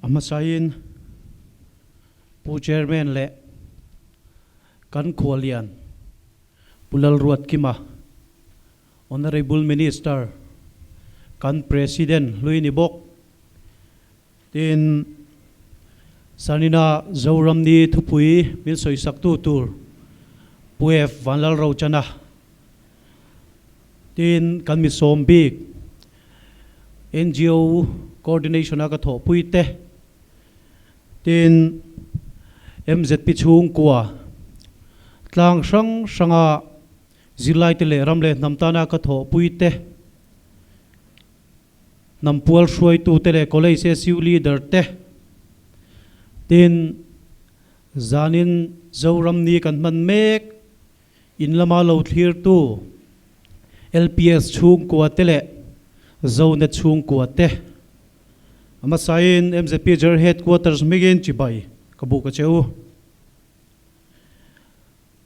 A hmasain Pu Chairman leh kan khualian Pu Lalruatkima, Honourable Minister, kan President hlui ni bawk. Tin, Sanina Zoram ni thupui min sawisaktu tur Pu F. Vanlalrochana. Tin, kan mi sawm bik NGO coordination a ka thawhpui te. Tin, MZP chhungkua tlang hrang hranga zirlaite leh ram leh hnam tana ka thawhpui te, hnam pual hruaitute leh college SU leader te, tin, zanin Zoram ni kan hman mek in lama lo thlirtu LPS chhungkua te leh Zonet chhungkua te. A hmasain MZP General Headquarters hmingin chibai ka buk a che u.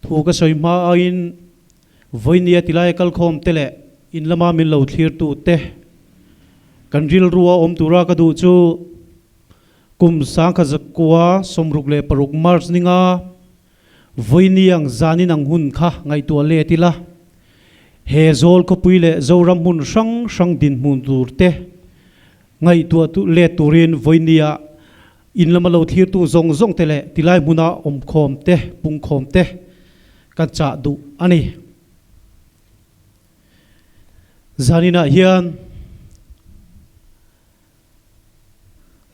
Thu ka sawi hma aiin vawinia tilai a kalkhawm te leh in lama min lo thlirtu te kan rilrua awm tura ka duh chu kum sangkha zakua 66 March ninga vawiini ang zanin ang hun kha ngaihtuah let ila he zawl khawpui leh Zoram hmun hrang hrang dinhmun tur te ngaihtuah let turin vawinia In lama lo thlirtu zawng zawng te leh tilai hmuna awmkhawm te, pungkhawm te kan chah duh a ni. Zaninah hian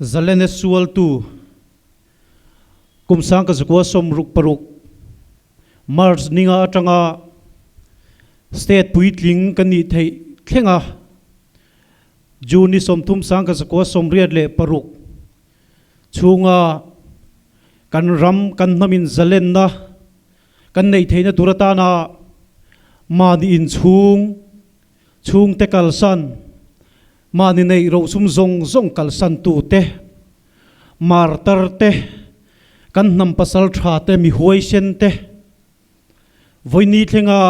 Zalene sualtu kum sangkazakua 66 March ninga atanga state puitling kan nih theih thlenga June ni 30 1986 chhunga kan ram kan hnamin zalenna kan neih theihna tur atana mahni inchhung chhungte kalsan, mahni neih rohsum zawng zawng kalsan tute, martar te, kan hnam pasal tha te, mi huaisen te, vawiini thlenga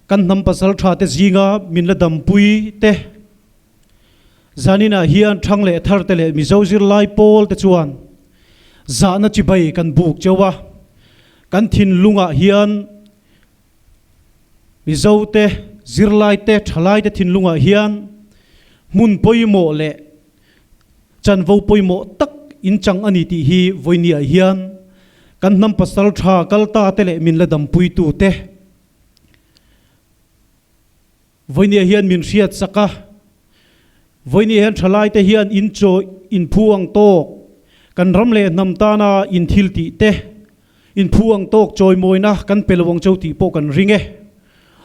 Kan hnam pasal tha te zinga min la dampui te, zaninah hian thang leh thar te leh Mizo zirlai pawl te chuan zahna chibai kan buk cheu a, kan thinlungah hian Mizo te, zirlai te, thalai te thinlungah hian hmun pawimawh leh chanvo pawimawh tak inchang a ni tih hi vawinia hian kan hnam pasal tha kalta te leh min la dampuitu te, Vawinia hian min hriat sak a, vawinia hian thalaite hian in chaw in phu ang tawk, kan ram leh hnam tana in thil tih te, in phu ang tawk chawimawina kan pe lo ang cheu tih pawh kan ring e.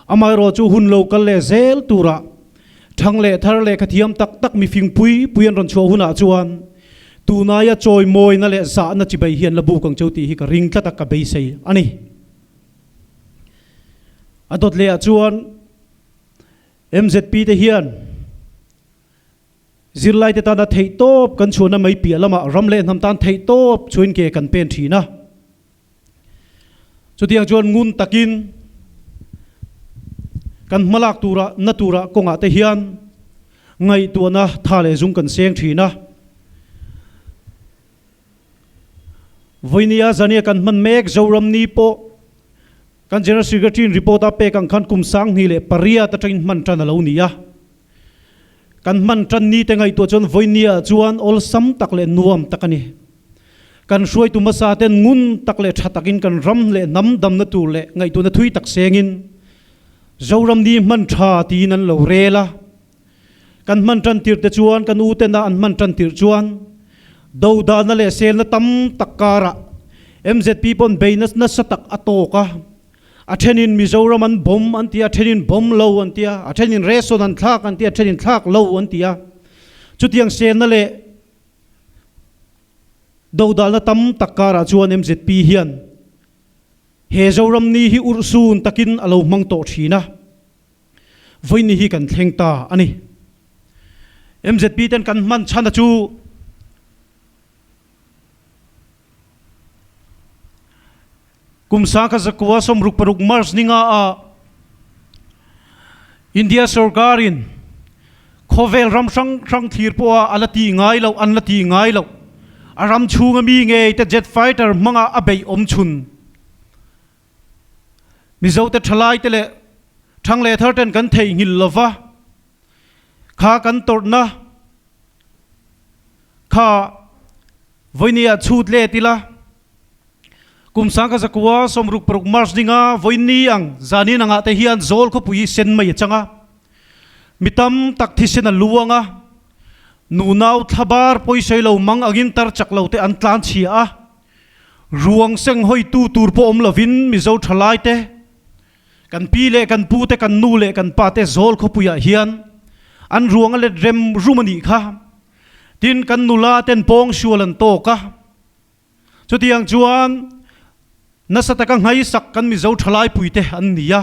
Amaherawh chu hun lo kal leh zel turah thang leh thar lehkha thiam tak tak mifing pui pui an rawn chhuah hunah chuan tunaia chawimawina leh zahna chibai hian la buk ang cheu tih hi ka ring tlat a, ka beisei a ni. A dawt leh ah chuan MZP te hian zirlai te tana theih tawp kan chhuahna mai piah lamah ram leh hnam tan theih tawp chuin ke kan pen thin a. Chutiang chuan ngun takin kan hmalak tura na tura kawngah te hian ngaihtuahna tha leh zung kan seng thin a. Vawinia zania kan hman mek Zoram ni pawh kan General Secretary in report a pek ang khan kum 2008 atangin hman tan a lo ni a. Kan hman tan ni te ngaihtuah chuan vawinia chuan awlsam tak leh nuam tak a ni. Kan hruaitu hmasa ten ngun tak leh tha takin kan ram leh hnam damna tur leh ngaihtuahna thui tak sengin Zoram ni hman tha tiin an lo rel a. Kan hman tan tirh te chuan kan u tena an hman tan tirh chuan dodalna leh selna tam tak karah MZP pawn bei nasa tak a tawk a. A thenin Mizoram an bomb an ti a, a thenin bomb lo an ti a, a thenin ration an thlak an ti a, a thenin thlak lo an ti a. Chutiang selna leh dodalna tam tak karah chuan MZP hian he Zoram ni hi urhsun takin a lo hmang tawh thin a. Vawiini hi kan thleng ta a ni. MZP ten kan hman chhan a chu kum 1966 March ninga ah India sorkarin. Khawvel ram hrang hrang thlir pawha a la tih ngai loh, an la tih ngai loh, a ram chhunga mi ngei te jet fighter hmanga a beih awm chhun. Mizote thalaite leh thang leh thar ten kan theihnghilh lova, kha kan tawrhna kha vawinia chhut let ila, kum 1966 March dinga vawiini ang zanin angah te hian zawl khawpui sen mai a chang a, mi tam tak thisen a luang a, nunau thlabar pawisawi lo mang angin tar chak lo te an tlan chhia a, ruang seng hawitu tur pawh awm lovin Mizo thalaite Kan pi leh kan pu te, kan nu leh kan pa te zawl khawpuiah hian an ruang a let rem rum a nih kha. Tin, kan nula ten pawng sual an tawk a. Chutiang chuan nasa taka nghaisak kan Mizo thalaipui te an ni a.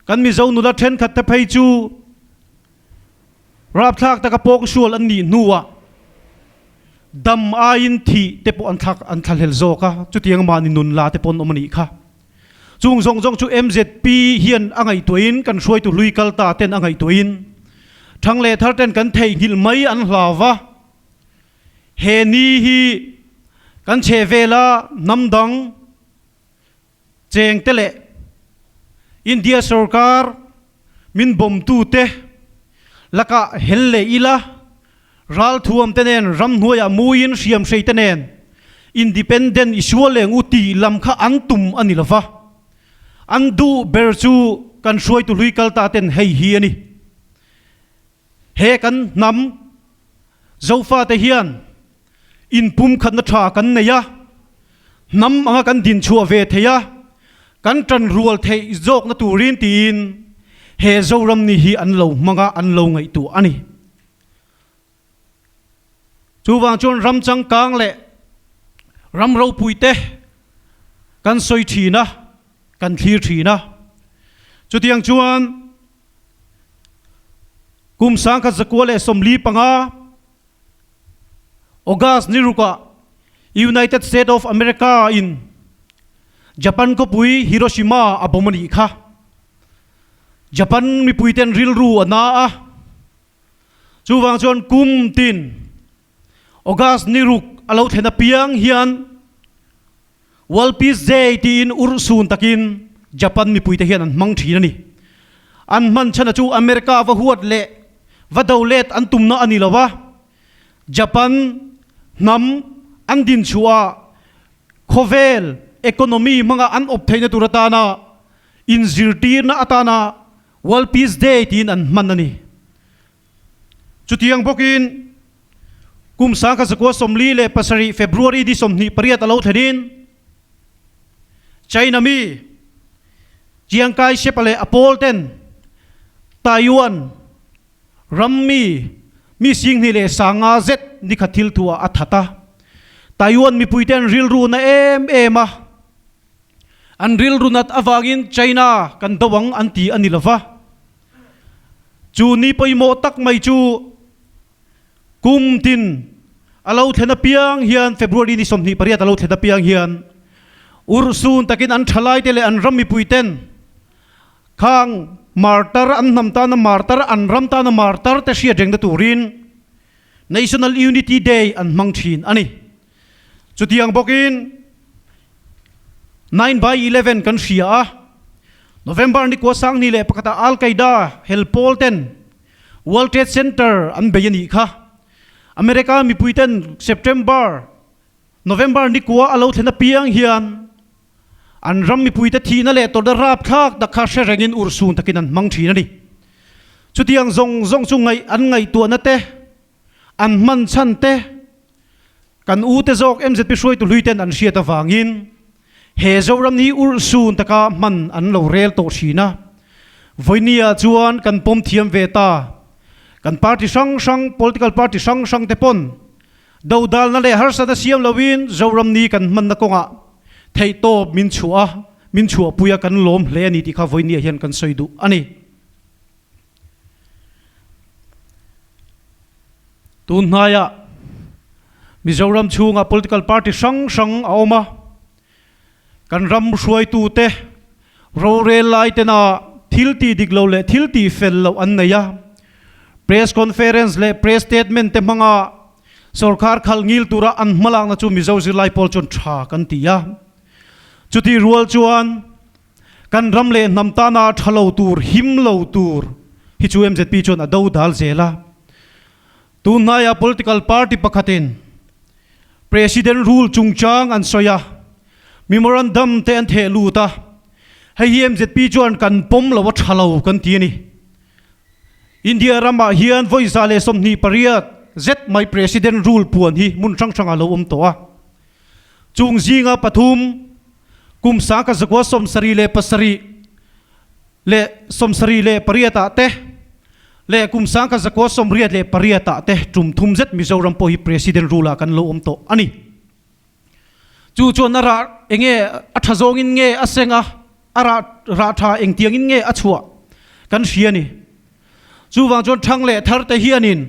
Kan Mizo nula thenkhat te phei chu rapthlak taka pawng sual an nih hnuah dam aiin thih te pawh an thlak an thlahlel zawk a. Chutiang mahni nun la te pawh an awm a nih kha. Chung zawng zawng chu MZP hian a ngaihtuahin kan hruaitu hlui kal ta ten a ngaihtuahin thang leh thar ten kan theihnghilh mai an hlau va. He ni hi kan chhe vela hnam dang cheng te leh India sorkar min bawmtu te lakah hel leh ila Ralthuam te nen ramhnuaiah muiin hriamhrei te nen independent i sual leng u tih lam kha an tum a ni lova, an duh ber chu kan hruaitu hlui kal ta ten hei hi a ni. He kan hnam Zofate hian inpumkhatna tha kan nei a, hnam anga kan dinchhuah ve thei a, kan tanrual theih zawkna turin tiin he Zoram ni hi an lo hmang a, an lo ngaihtuah a ni. Chuvang chuan ram changkang leh ram ropui te kan sawi thin a, kan thlir thin a. Chutiang chuan kum 1945 August ni rukah United States of America in Japan khawpui Hiroshima a bawm a nih kha. Japan mipuiten rilru a na a. Chuvang chuan kum tin August ni ruk a lo thlen apiang hian World Peace Day tiin urhsun takin Japan mipuite hian an hmang thin a ni. An hman chhan a chu America va huat leh va do let an tumna a ni lo va, Japan hnam an din chhuah khawvel economy hmanga an awp theihna tur atana inzirtirna atana World Peace Day tiin an hman a ni. Chutiang bawkin kum 1947 February ni 28 a lo thlenin China mi Chiang Kai-shek leh a pawl ten Taiwan ram mi mi 25,000 zet nikhat thil thuah a that a. Taiwan mipui ten rilru na em em a. An rilru nat avangin China kan do ang an ti a ni lova. Chu ni pawimawh tak mai chu kum tin a lo thlen apiang hian February ni 28 a lo thlen apiang hian urhsun takin an thalaite leh an ram mipuiten khang martar an hnam tana martar an ram tana martar te hriat rengna turin National Unity Day an hmang thin a ni. Chutiang bawkin 9 by 11 kan hria a, November ni kua 21 ah Al Qaeda hel pawl ten World Trade Center an bei a nih kha. America mipui ten September, November ni kua a lo thlen apiang hian an ram mipuite thihna leh tawrhna rapthlak tak kha hre rengin urhsun takin an hmang thin a ni. Chutiang zawng zawng chu ngaih an ngaihtuahna te, an hman chhan te, kan u te zawk MZP hruaitu hlui ten an hriat avangin he Zoram hi urhsun taka hman an lo rel tawh thin a. Vawinia chuan kan pawm thiam ve ta. Kan party hrang hrang, political party hrang hrang te pawn dodalna leh harsatna siam loin Zoram ni kan hmanna kawngah theihtawp min chhuah a, min chhuahpui a kan lawm hle a ni tih kha vawinia hian kan sawi duh a ni. Tun hnaiah Mizoram chhungah political party hrang hrang a awm a, kan ram hruaitute rorel lai tena thil tih dik lo leh thil tih fel loh an nei a. Press conference leh press statement te hmanga sorkar khalh ngil tura an hmalakna chu Mizo zirlai pawl chuan tha kan ti a. Chutih rual chuan kan ram leh hnam tana tha lo tur, him lo tur hi chu mzp chuan a do dal zel a. Tunhnaia political party pakhatin President rule chungchang an sawi a, memorandum te an theh lut a, hei hi mzp chuan kan pawm lo a tha lo kan ti a ni. India ramah hian vawi 128 zet mai President rule puan hi hmun hrang hrangah lo awm tawh a. Chung zinga pathum kum 1977 leh 78 ah te leh kum 1988 ah te tum thum zet Mizoram pawh hi President rule ah kan lo awm tawh a ni. Chu chuan a rah enge a tha zawngin nge a seng a, a rah rah tha engtiangin nge a chhuah kan hria a ni. Chuvang chuan thang leh thar te hianin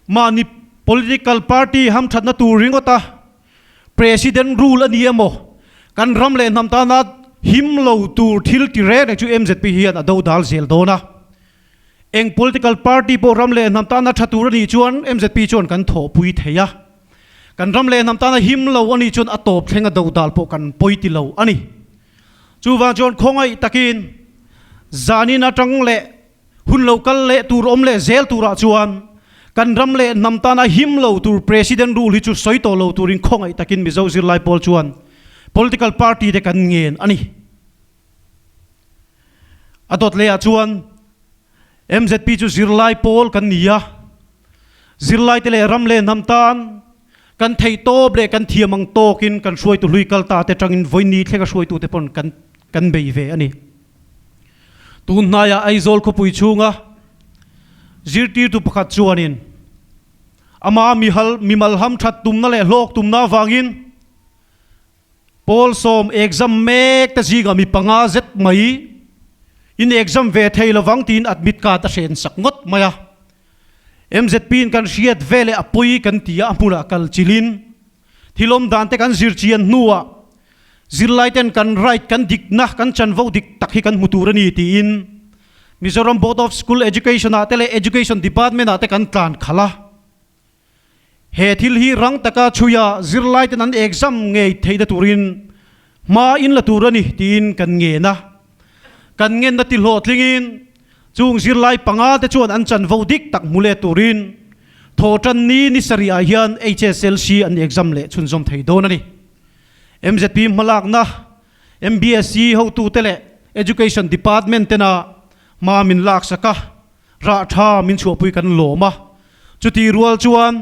mahni political party hamthatna tur ringawt a President rule a ni emaw kan ram leh hnam tana him lo tur thil ti reng reng chu mzp hian a do dal zel dawn a. Eng political party pawh ram leh hnam tana tha tur a nih chuan mzp chuan kan thawhpui thei a. Kan ram leh hnam tana him lo a nih chuan a tawp thleng a do dal pawh kan pawi ti lo a ni. Chuvang chuan khawngaih takin zanin atang leh hun lo kal leh tur awm leh zel turah chuan kan ram leh hnam tana him lo tur President rule hi chu sawi tawh lo turin khawngaih takin Mizo zirlai pawl chuan political party te kan ngen a ni. A dawt lehah chuan mzp chu zirlai pawl kan ni a, zirlaite leh ram leh hnam tan kan theih tawp leh kan thiam ang tawkin kan hruaitu hlui kal ta te tangin vawiin thlenga hruaitute pawn kan kan bei ve a ni. Tun hnaiah Aizawl khawpui chhunga zirtirtu pakhat chuanin ama mihal mimal ham that tumna leh hlawk tumna avangin Pawl sawm exam mek te zingah mi panga zet mai in exam ve thei lovang tiin admit card a hren sak ngawt mai a. MZP in kan hriat ve leh a pawi kan ti a, a hmunah kal chilin thil awm dan te kan zir chian hnuah zirlai ten kan right kan dikna kan chanvo dik tak hi kan hmu tur a ni tiin Mizoram Board of School Education ah te leh Education Department ah te kan tlan khalh a. He thil hi rang taka chhuia zirlaiten an exam ngei theihna turin hma in la tur a ni tiin kan ngen a. Kan ngenna ti hlawhtlingin chung zirlai panga te chuan an chanvo dik tak hmu let turin Thawhtanni ni sarih ah hian HSLC an exam leh chhunzawm thei dawn a ni. Mzp hmalakna MBSE hotute leh Education Department tena hma min laksak a. Rah tha min chhuahpui kan lawm a, chuti rual chuan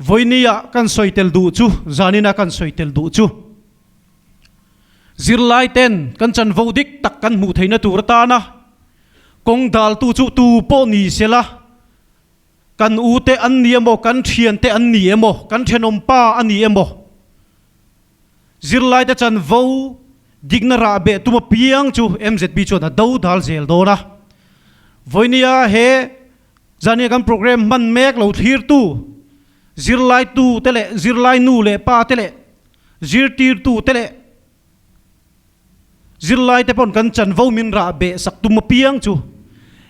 vawinia kan sawi tel duh chu, zanina kan sawi tel duh chu zirlai ten kan chanvo dik tak kan hmuh theihna tur atana kawng daltu chu tu pawh ni sela, kan u te an ni emaw, kan thian te an ni emaw, kan thenawm pa a ni emaw, Zirlaite chanvo dikna rah beh tum apiang chu mzp chuan a do dal zel dawn a. Vawinia he zania kan programme hman mek lo thlirtu zirlaitu te leh zirlai nu leh pa te leh zirtirtu te leh Zirlaite pawn kan chanvo min rah beh sak tum apiang chu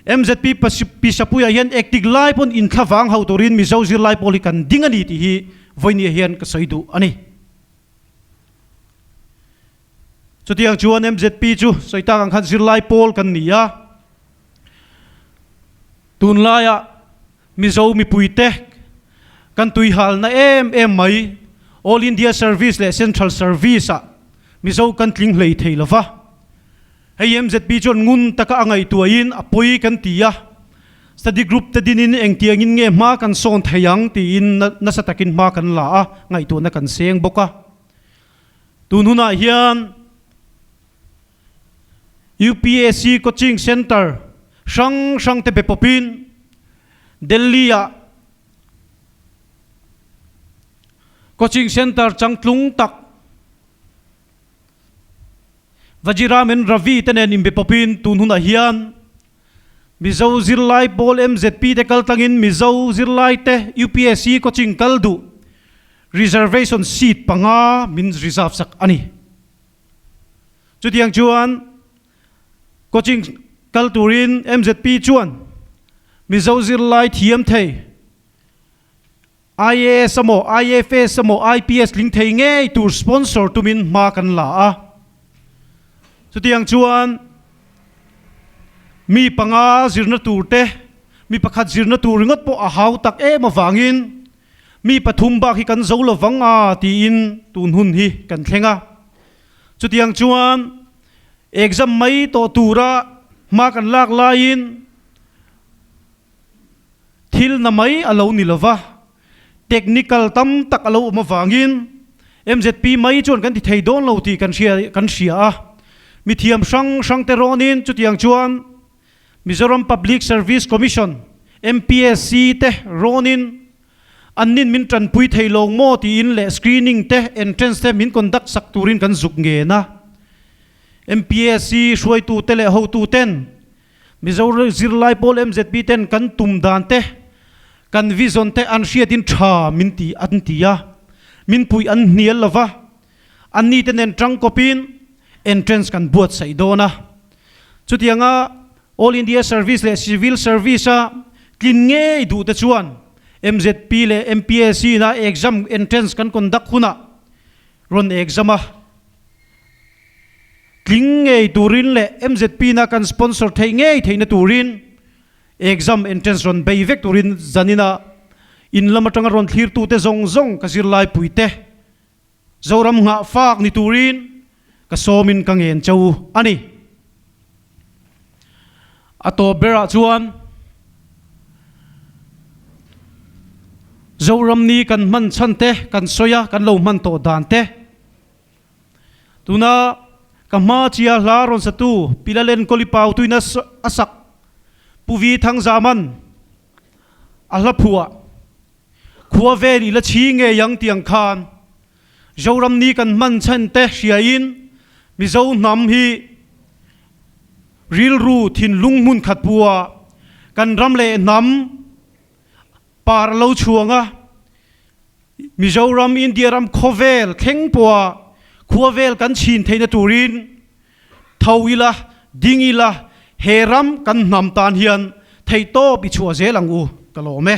mzp Pisapuia hian ektik lai pawn inthla vang ho turin Mizo zirlai pawl hi kan ding a ni tih hi vawinia hian ka sawi duh a ni. Chutiang chuan mzp chu sawi tak ang khan zirlai pawl kan ni a, tunlaiah Mizo mipuite kan tuihalna em em mai All India Service leh Central Service ah Mizo kan tling hlei thei lova. Hei mzp chuan ngun taka a ngaihtuahin a pawi kan ti a, study group te dinin engtiangin nge hma kan sawn thei ang tiin nasa takin hma kan la a, ngaihtuahna kan seng bawk a. Tun hunah hian UPSC coaching centre hrang hrang te be pawpin Delhi-ah coaching centre changtlung tak Vajiram and Ravi te nen inbe pawpin tun hunah hian Mizo zirlai pawl MZP te kal tlangin Mizo zirlai te UPSC coaching kal duh reservation seat panga min reserve sak a ni. Chutiang chuan coaching kal turin mzp chuan Mizo zirlai thiam thei, IAS emaw, IFS emaw, IPS tling thei ngei tur sponsor tumin hma kan la a. Chutiang chuan mi panga zirna tur te, mi pakhat zirna tur ringawt pawh a hau tak em avangin mi pathum bak hi kan zo lo vang a tiin tun hun hi kan thleng a. Chutiang chuan exam mai tawh tura hma kan lak laiin Thil na mai a lo ni lova, technical tam tak a lo awm avangin MZP mai chuan kan ti thei dawn lo tih kan hria kan hria a. Mithiam hrang hrang te rawnin chutiang chuan Mizoram Public Service Commission, MPSC, te rawnin an nin min tanpui thei lo maw tiin leh screening te entrance te min conduct sak turin kan zuk ngen a. MPSC hruaitu te leh hotu ten Mizo zirlai pawl MZP ten kan tum dan te, kan vision te an hriatin tha min ti an ti a, min puih an hnial lo va, anni te nen tangkawpin entrance kan buatsaih dawn a. Chutianga All India Service leh Civil Service a tlin ngei duh te chuan MZP leh MPSC na exam entrance kan conduct hunah rawn exam a. Tling ngei turin leh MZP na kan sponsor theih ngei theihna turin exam entrance rawn bei vek turin zanina in lam atanga rawn thlirtute zawng zawng ka zirlai puite Zoram nghah fak ni turin ka sawmin ka ngen che u a ni. A tawp berah chuan Zoram ni kan hman chhan te kan sawi a, kan lo hman tawh dan te. Tuna ka hma chia hla rawn satu Pilalen Kawlipau tuina a sak Pu Vi Thangzaman a hla phuah Khua vel i la chhi ngei ang tih ang khan Zoram ni kan hman chhan te hriain Mizo hnam hi rilru thinlung hmun khat pua kan ram leh hnam Par lo chhuanga Mizoram, India ram khawvel thleng pawha khua vel kan chhin theihna turin tho ila, ding ila, he ram kan hnam tan hian theihtawp i chhuah zel ang u, ka lawm e.